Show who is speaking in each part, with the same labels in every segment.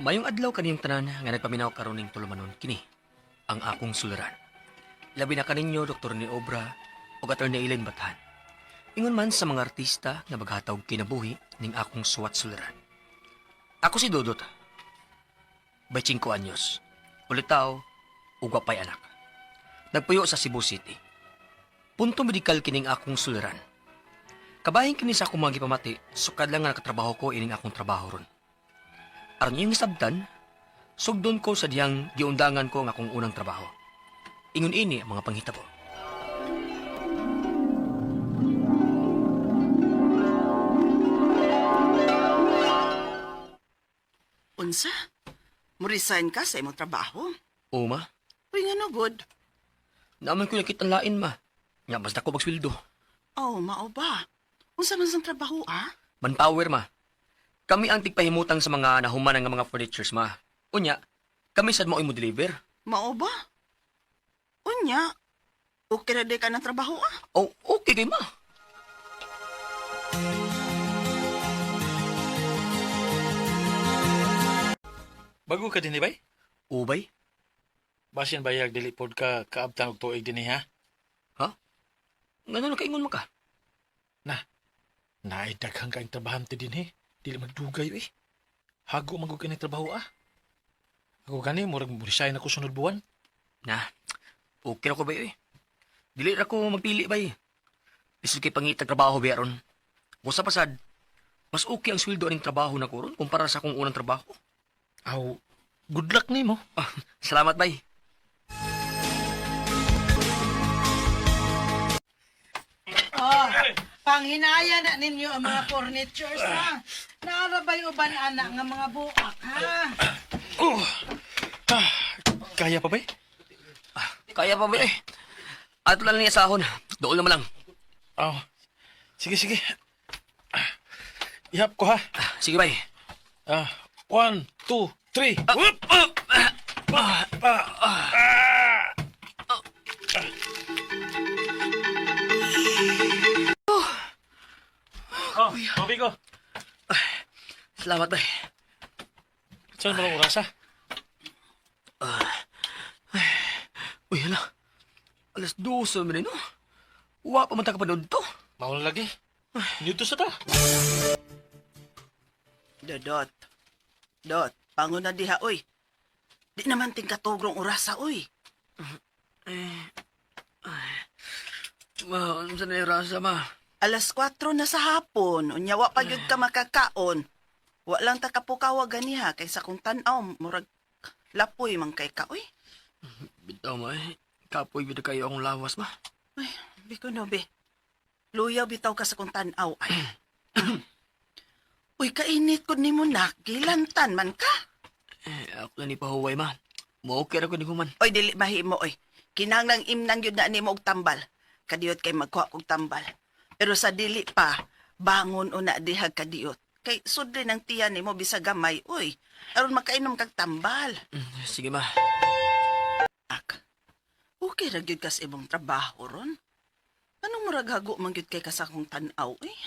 Speaker 1: Mayong adlaw kaniyong tanan nga nagpaminaw karon ning tulumanon kini ang akong suliran. Labi na kaninyo Dr. ni Obra ug Attorney Elaine Bathan. Ingon man sa mga artista nga maghataw og kinabuhi ning akong suwat suliran. Ako si Dodot. 25 anyos. Ulitaw ug wapay anak. Nagpuyo sa Cebu City. Punto medikal kining akong suliran. Kabahin kini sa akong mga gipamati, sukad lang nga nakatrabaho ko ining akong trabaho ron. Aron iyong hisabtan, sugdon ko sa diyang giundangan ko ang akong unang trabaho. Ingon ini ang mga panghitabo.
Speaker 2: Unsa? Mo-resign ka sa imong trabaho?
Speaker 1: Oo, ma.
Speaker 2: Uy, nga no, good.
Speaker 1: Naaman ko nakita ang lain, ma. Nga, basta ko magsweldo.
Speaker 2: Oh, mao ba? Unsa man sang trabaho, ah?
Speaker 1: Manpower, ma. Kami ang tigpahimutang sa mga nahuman nga mga furnitures, ma. Unya, kami sad mo mo deliver.
Speaker 2: Mao ba? Unya, okay ra di ka ng trabaho, ah?
Speaker 1: Oh, okay kay ma.
Speaker 3: Bago ka din, bay?
Speaker 1: Ubay?
Speaker 3: Basin bayag dili pod ka kaabtan og tuig dinhi ha.
Speaker 1: Ha? Ngano nakaingon man ka?
Speaker 3: Na. Naay daghang kaayong trabahante dinhi. Dili magdugay eh. Hago man gud kini trabaho ah. Ako gani murag mo-resign ako sunod buwan.
Speaker 1: Na, okay ra ko bay eh. Dili ra ko magpili bay. Bisag kay pangitag trabaho bay aron. Busa pasad, mas okay ang sweldo aning trabaho na ko ron kumpara sa akong unang trabaho.
Speaker 3: Aw, good luck nimo.
Speaker 1: Ah, salamat bay.
Speaker 4: Oh, panghinaya na ninyo ang mga furnitures, ha? Naarabay uban, anak, nga mga buak, ha?
Speaker 3: Oh. Ah, kaya pa bay?
Speaker 1: Kaya pa bay eh. Ato lang niya sahon. Dool naman lang.
Speaker 3: Aw. Sige sige. Ah, ihap ko ha.
Speaker 1: Ah, sige bay.
Speaker 3: Ah, 1 2 3.
Speaker 1: Ah, ah, ah,
Speaker 3: Ah, ah. Oh, Bobby ko.
Speaker 1: Salamat bay.
Speaker 3: Saan mo lang oras ah?
Speaker 1: Uy, hala. 12:00 man no? Wa pa man ta kapanood to.
Speaker 3: Mao na lagi. Nito sa ta.
Speaker 2: Dodot. Dot, bangon na diha, oy. Di naman ting katugrong orasa, oy.
Speaker 1: Ma, ano sa na rasa ma?
Speaker 2: 4:00 na sa hapon, unya wa pa gyud ka makakaon. Wa lang ta kapukawa ganiha kaysa kung tan-aw murag lapoy man kay ka, oy.
Speaker 1: Bitaw ma eh. Kapoy bitaw kayo akong lawas ma.
Speaker 2: Ay, biko no, be. Luyaw bitaw ka sa kung tan-aw ay. Uy, kainit ko nimo nak, gilantan man ka.
Speaker 1: Eh, ako lang ni pahuway ma. Mo okay ra ko ni human.
Speaker 2: Oy, dili mahimo oy. Kinahanglang imnan gyud na nimo og tambal. Kadiyot kay magkuha kog tambal. Pero sa dili pa, bangon una dihag kadiyot. Kay sudli ng tiyan nimo bisag gamay, oy. Aron makainom kag tambal.
Speaker 1: Sige ma.
Speaker 2: Ak. Okay ra gyud ka sa imong trabaho ron. Anong murag hago man gyud kay ka sa akong tan-aw eh?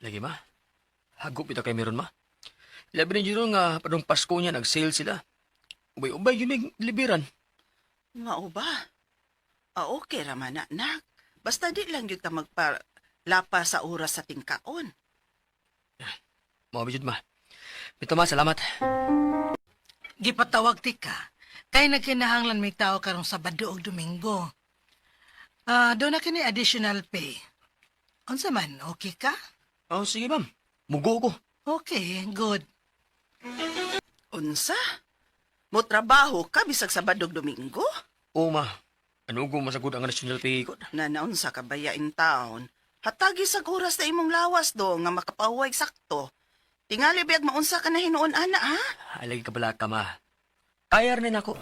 Speaker 1: Lagi ma. Hagup ito kay meron ma. Labi na yun nga padung Pasko niya nag-sale sila. Ubay-ubay yun may libiran.
Speaker 2: Mao ba? Ah, okay ra man na, nak. Basta di lang gyud ka magpalapa sa oras sa tingkaon.
Speaker 1: Mga bijud ma. Bito ma, salamat.
Speaker 4: Gipatawag ti ka. Kay nagkinahanglan may tao karong Sabado ug Domingo. Ah, doon na kini additional pay. Unsa man, okay ka?
Speaker 1: Oh, sige ma'am. Mugo ko.
Speaker 4: Okay, good.
Speaker 2: Unsa? Mo trabaho ka bisag Sabado ug Domingo?
Speaker 1: Oo ma. Ano ko masagod ang national pay ko?
Speaker 2: Na naunsa ka baya in town? Hatagi sa oras na imong lawas do nga makapahuway sakto. Tingali biyag maunsa ka na hinuon ana ha?
Speaker 1: Alagi ka pala ka ma. Kaya rin ako.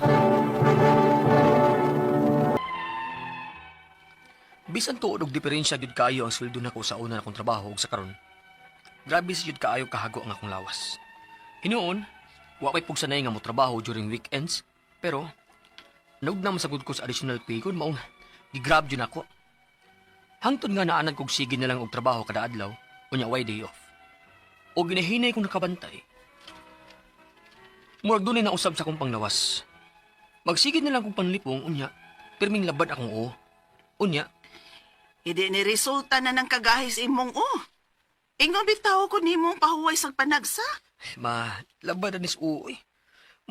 Speaker 1: Bisan tuod og diferensya gyud kaayo ang sweldo nako sa una nakong trabaho ug sa karon. Grabe sa gyud kaayo kahago ang akong lawas. Hinuon, wa ko'y pugsanay nga motrabaho during weekends, pero naugna man sagud ko sa additional pay ko maong gigrab jud nako. Hangtod nga naanad kog sige na lang og trabaho kada adlaw, unya way day off. O ginahinay kong nakabantay. Murag dunay na usab sa akong panglawas. Magsigid na lang kong panlipong, unya, pirming labad akong o. Unya,
Speaker 2: Hindi ni resulta na ng kagahis imong o. Ingon bitaw ko nimong pahuway sa panagsa.
Speaker 1: Ma, labad na nis oo eh.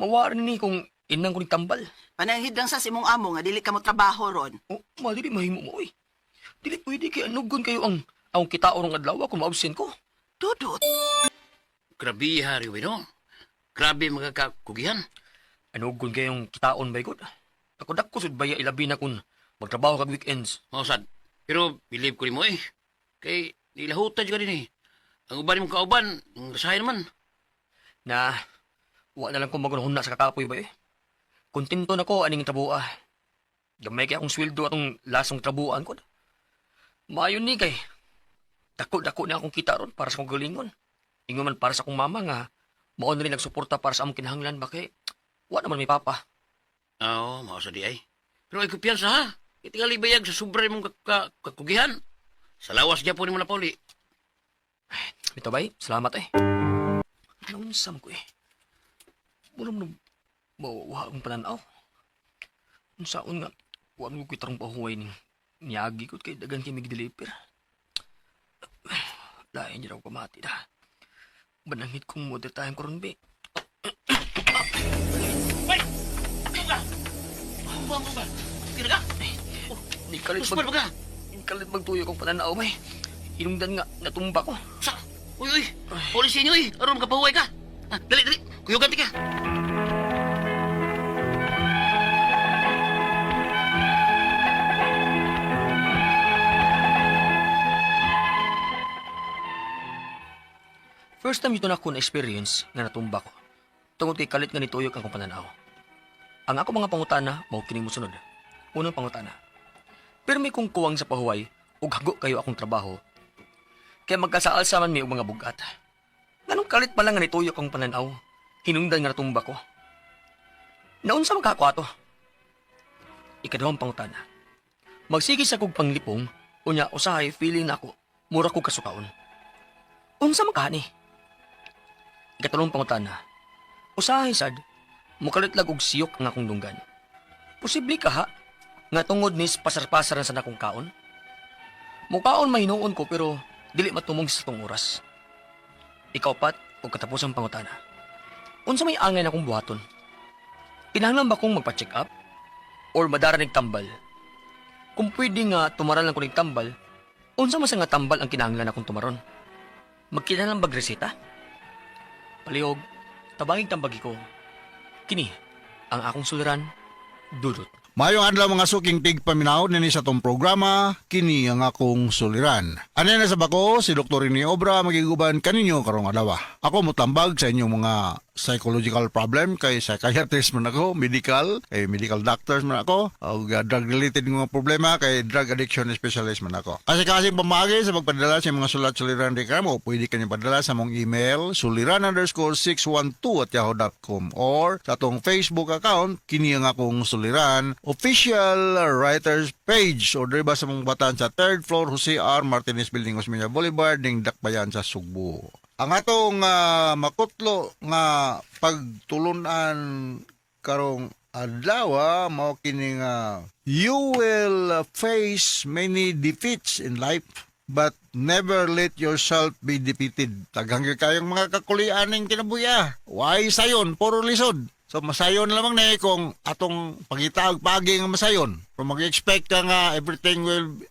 Speaker 1: Mawara ni kung inang ko ni tambal.
Speaker 2: Pananghid lang sa simong amo nga dili ka mo trabaho ron.
Speaker 1: Oh, ma, dili mahimo mo eh. Dili pwede kay anugon kayo ang kita orong adlaw kung ma-absent ko.
Speaker 2: Dudot.
Speaker 5: Grabe ha, Riwi, no? Grabe mga kakugihan.
Speaker 1: Anugon kayong kitaon ba ikot? Ako dako sud baya ilabi na kun magtrabaho kag weekends.
Speaker 5: Mausad. Pero believe ko nimo eh. Kay nilahutan ka din eh. Ang uban mong kauban, ang rasahin naman.
Speaker 1: Na, wa na lang ko magunahuna sa kakapoy ba eh. Kontento na ko aning trabuha. Gamay kay akong sweldo atong lasong trabuan ko. Maayon ni kay. Dako-dako na akong kita ron para sa akong galingon. Ingon man para sa akong mama nga mao na rin nagsuporta para sa among kinahanglan ba kay wa naman may papa.
Speaker 5: Oo, mausad di ay. Pero ay kumpiyansa ha. Itingali bayag sa sobra mong kakugihan. Sa lawas gyapon nimo na pauli.
Speaker 1: Ito bay, salamat eh. Naunsam ko eh. Mura mo mawawa akong pananaw. Unsaon nga, wa mo ko'y tarong pahuway ning niyagi ko kay dagan kay migdeliver. Lain niya raw pamati da. Banangit kong model tayong karon be.
Speaker 5: Bay! Ano ka? Ano ba? Tira ka?
Speaker 1: Ni kalit
Speaker 5: Tuspan
Speaker 1: mag,
Speaker 5: ba ka?
Speaker 1: ni kalit magtuyo kong pananaw bay. Hinungdan nga, natumba ko.
Speaker 5: Sa! Uy, uy! Polisi inyo eh! Aron makapahuway ka! Ah, dali, dali! Kuyugan ti ka!
Speaker 1: First time ito na ako na-experience nga natumba ko. Tungod kay kalit nga nituyok ang akong pananaw. Ang ako mga pangutana, mao kini mosunod. Unang pangutana. Pirmi kong kuwang sa pahuway ug hago kayo akong trabaho. Kaya magkasaal-sa man mi og mga bugat. Nganong kalit pa lang nga nituyok ang pananaw, hinungdan nga natumba ko. Naunsa man ka ako ato? Ikaduhang pangutana. Magsige sa kog panglipong, unya usahay feeling nako, mura kog kasukaon. Unsa man ka ni? Ikatulong pangutana. Usahay sad, mukalit lag og siyok ang akong dunggan. Posible ka ha, nga tungod nis pasar-pasar na sa akong kaon? Mukaon mahinuon ko pero dili matumong sa tong oras. Ikaw pat, og katapusang pangutana. Unsa may angay na akong buhaton? Kinahanglan ba kong magpa-check up? Or madara nig tambal? Kung pwede nga tumaran lang ko nig tambal, unsa man sa nga tambal ang kinahanglan akong tumaron? Magkinahanglan bag reseta? Palihog, tabangig tambagi ko. Kini, ang akong suliran, Dudut.
Speaker 6: Mayong adlaw mga suking tigpaminaw nini sa tong programa kini ang akong suliran. Ani na sa bako si Dr. Rene Obra magiguban kaninyo karong adlaw. Ako motambag sa inyong mga psychological problem kay psychiatrist man ako, medical, kay medical doctors man ako, og drug related nga mga problema kay drug addiction specialist man ako. Kasi kasi pamagi sa pagpadala sa mga sulat suliran reklamo, pwede kanyo padala sa mong email suliran_612@yahoo.com or sa atong Facebook account kini ang akong suliran official writers page or diri ba sa mong batan sa third floor Jose R. Martinez Building, Osmeña Boulevard ning Dakbayan sa Sugbo. Ang atong makutlo nga pagtulunan karong adlaw mao kini nga you will face many defeats in life but never let yourself be defeated. Daghang gyud kayong mga kakulian ning kinabuhi. Why sayon? Puro lisod. So masayon lamang na eh kung atong pangitaag pagi nga masayon. Kung mag-expect ka nga everything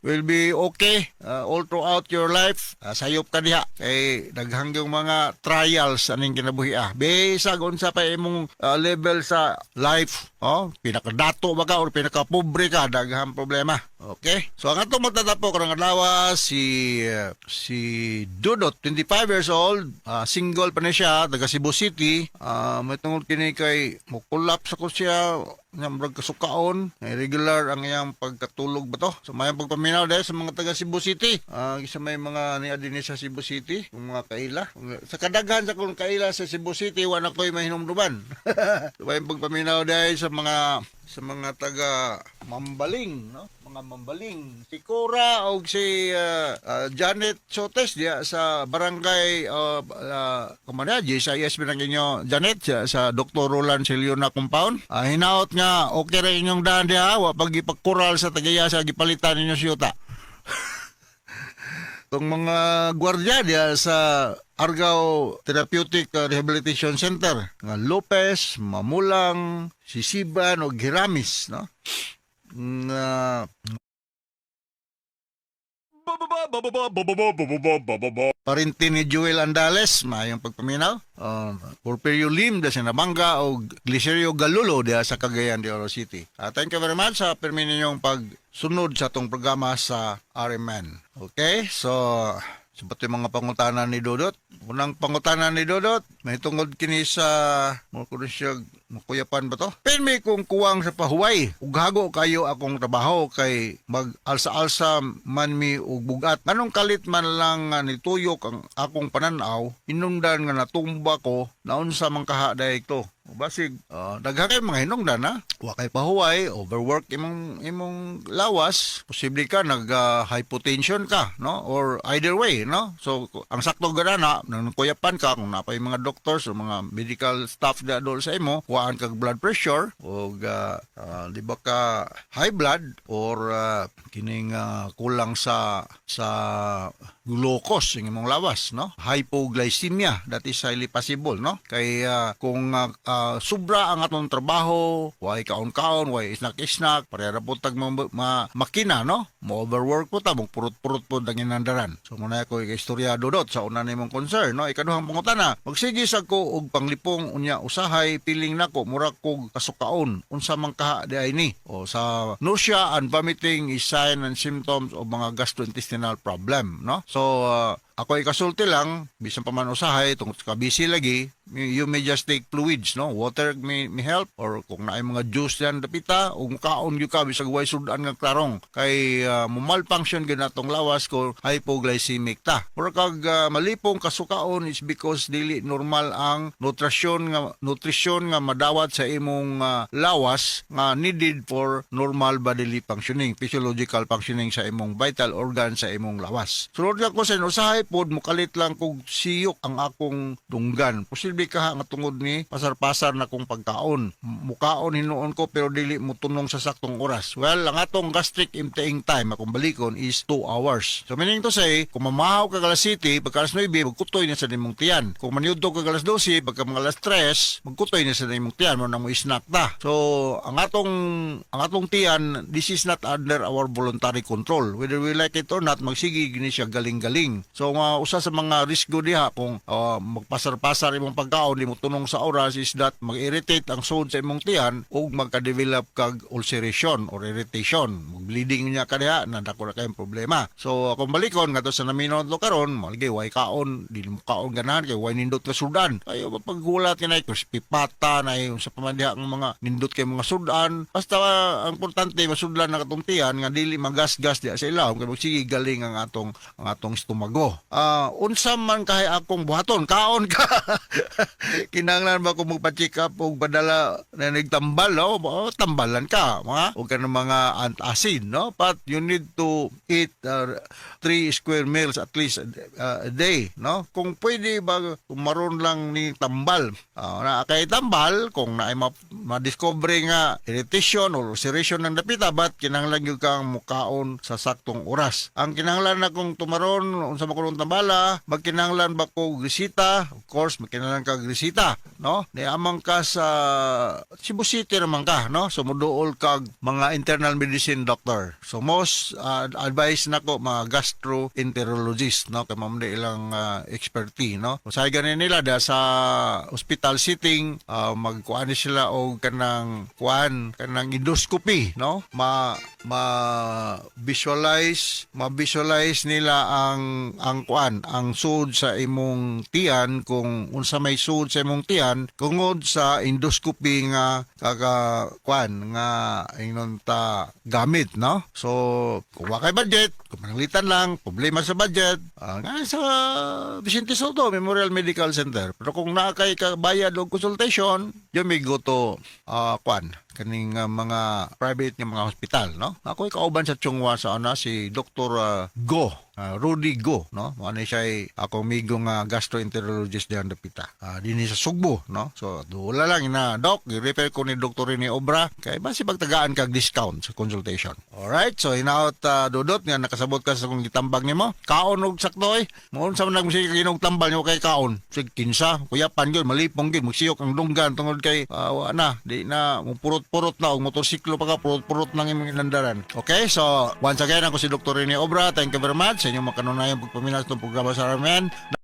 Speaker 6: will be okay all throughout your life, sayop ka diha. Kay daghang yung mga trials aning kinabuhi ah. Bisag unsa pa imong level sa life, oh, pinakadato ba ka or pinakapobre ka, daghang problema. Okay? So ang atong matatapo karong adlaw si si Dudot, 25 years old, single pa ni siya, taga Cebu City. May tungod kini kay mo collapse ako siya, nya murag kasukaon, regular ang iyang pagkatulog ba to. So may pagpaminaw dahil sa mga taga Cebu City. Isa may mga niya din sa Cebu City, yung mga kaila. Sa kadaghan sa kung kaila sa Cebu City, wala ko'y mahinumduman. So may pagpaminaw dahil sa mga taga Mambaling, no? Mga mambaling si Cora og si Janet Sotes diya sa barangay kumana GSIS binang inyo Janet sa Dr. Roland Siliona compound. Hinaot nga okay ra inyong daan diha, wa pagipagkural sa tagaya sa gipalitan ninyo siyuta. Itong mga gwardiya diya sa Argao Therapeutic Rehabilitation Center nga Lopez, Mamulang, Sisiban o Giramis, no? Nga parinti ni Joel Andales, maayong pagpaminaw. Porfirio Lim da sa Nabanga o Glicerio Galulo diha sa Cagayan de Oro City. Thank you very much sa pirmi ninyong pagsunod sa atong programa sa RMN. Okay, so sabat yung mga pangutana ni Dodot. Unang pangutana ni Dodot, may tungod kini sa mo kuno siya makuyapan ba to? Pirmi kong kuwang sa pahuway. Ughago kayo akong trabaho kay mag alsa-alsa man mi og bugat. Anong kalit man lang nga nituyok ang akong pananaw, hinungdan nga natumba ko, naunsa man kaha to. Basig, daghan kay mga hinungdan ha. Wa kay pahuway, overwork imong imong lawas, posible ka nag hypotension ka, no? Or either way, no? So ang sakto gana nang kuyapan ka kung napay mga doctors o mga medical staff da dol sa imo, kuhaan kag blood pressure o di ba ka high blood or kining kulang sa glucose ng imong lawas, no? Hypoglycemia, that is highly possible, no? Kay kung sobra ang atong trabaho, way kaon-kaon, way snack-snack, pareha ra po tag makina, no? Mo overwork po ta, mo purot-purot po ang inandaran. So muna ko istorya, Dodot, sa una nimong concern, no? Ikaduhang pangutana, magsige sa ko og panglipong unya usahay piling nako mura kog kasukaon, unsa man kaha di ay ni? O sa nausea and vomiting is sign and symptoms of mga gastrointestinal problem, no? So ako ikasulti lang, bisan pa man usahay tungod sa busy lagi, you may just take fluids, no? Water may help or kung naay mga juice yan dapita o kaon gyud ka bisag way sudan nga klarong kay mo malfunction gyud natong lawas ko hypoglycemic ta. Mura kag malipong kasukaon is because dili normal ang nutrisyon nga madawat sa imong lawas nga needed for normal bodily functioning, physiological functioning sa imong vital organ sa imong lawas. Sunod nga ko sa usahay pod mukalit lang kog siyok ang akong dunggan. Posible ka nga tungod ni pasar-pasar na kong pagkaon. Mukaon hinuon ko pero dili mo tunong sa saktong oras. Well, ang atong gastric emptying time akong balikon is 2 hours. So meaning to say, kung mamahaw ka alas 7, pagka alas 9, magkutoy na sa nimong tiyan. Kung maniudto ka alas 12, pagka mga alas 3, magkutoy na sa nimong tiyan mo nang mo snack ta. So, ang atong tiyan, this is not under our voluntary control. Whether we like it or not, magsige gini siya galing-galing. So, nga usa sa mga risgo diha kung magpasar-pasar imong pagkaon, di mo tunong sa oras is that mag-irritate ang sod sa imong tiyan ug magka-develop kag ulceration or irritation. Mag-bleeding niya ka diha, na dako na kayong problema. So, kung balikon ngadto sa naminaw to karon, malagi way kaon, di mo kaon ganahan kay way nindot nga sudan. Ayo paggulat ka na crispy pata na yung sa pamandiha ang mga nindot kay mga sudan. Basta ang importante masudlan na katong tiyan nga dili magasgas diha sa ilawom kay magsige galing ang atong estomago. Unsa man kahay akong buhaton, kaon ka. Kinahanglan ba ko magpa-check up og padala na nagtambal, no? Oh, tambalan ka, mga o ka ng mga antacid, no? But you need to eat three square meals at least a day, no? Kung pwede ba tumaron lang ni tambal. Na kay tambal kung naay ma-discover nga irritation or ulceration ng dapita, but kinahanglan gyud kang mukaon sa saktong oras. Ang kinahanglan na kung tumaron unsa man kuno tambala, magkinahanglan ba ko resita? Of course, magkinahanglan ka resita, no? Niamang ka sa Cebu City naman ka, no? So muduol kag mga internal medicine doctor. So most advice nako mga gastroenterologist, no? Kay mao man ilang expertise, no? Usahay gani nila da sa hospital sitting, magkuan ni sila og kanang kuan, kanang endoscopy, no? Ma ma visualize ma-visualize nila ang kuan, ang sud sa imong tiyan, kung unsa may sud sa imong tiyan tungod sa endoscopy nga kaka kuan nga ingnon ta gamit, no? So kung wa kay budget, kung mananglitan lang problema sa budget, nga sa Vicente Sotto Memorial Medical Center. Pero kung naa kay ka bayad og consultation, you may go to kuan. Kaning mga private nga mga hospital, no? Ako kauban sa Chong Hua sa ana si Dr. Go, Rudy Go, no? Mao ni siya ay akong amigo nga gastroenterologist diyan dapita. Dinhi sa Sugbo, no? So dula lang ina, doc, gi-refer ko ni Dr. Rene Obra kay basi pagtagaan kag discount sa consultation. Alright, so hinaot, Dudot, nga nakasabot ka sa kung gitambag nimo. Kaon og sakto eh. Mo unsa man nagmusika ginog tambal nimo kay kaon. Sig kinsa, kuyapan gyud, malipong gyud, magsiyok ang dunggan tungod kay wa na, di na mupurot-purot na og motorsiklo pa ka, purot-purot nang imong inandaran. Okay, so once again, ako si Dr. Rene Obra. Thank you very much sa inyong makanunayang pagpaminaw sa itong programa sa RMN.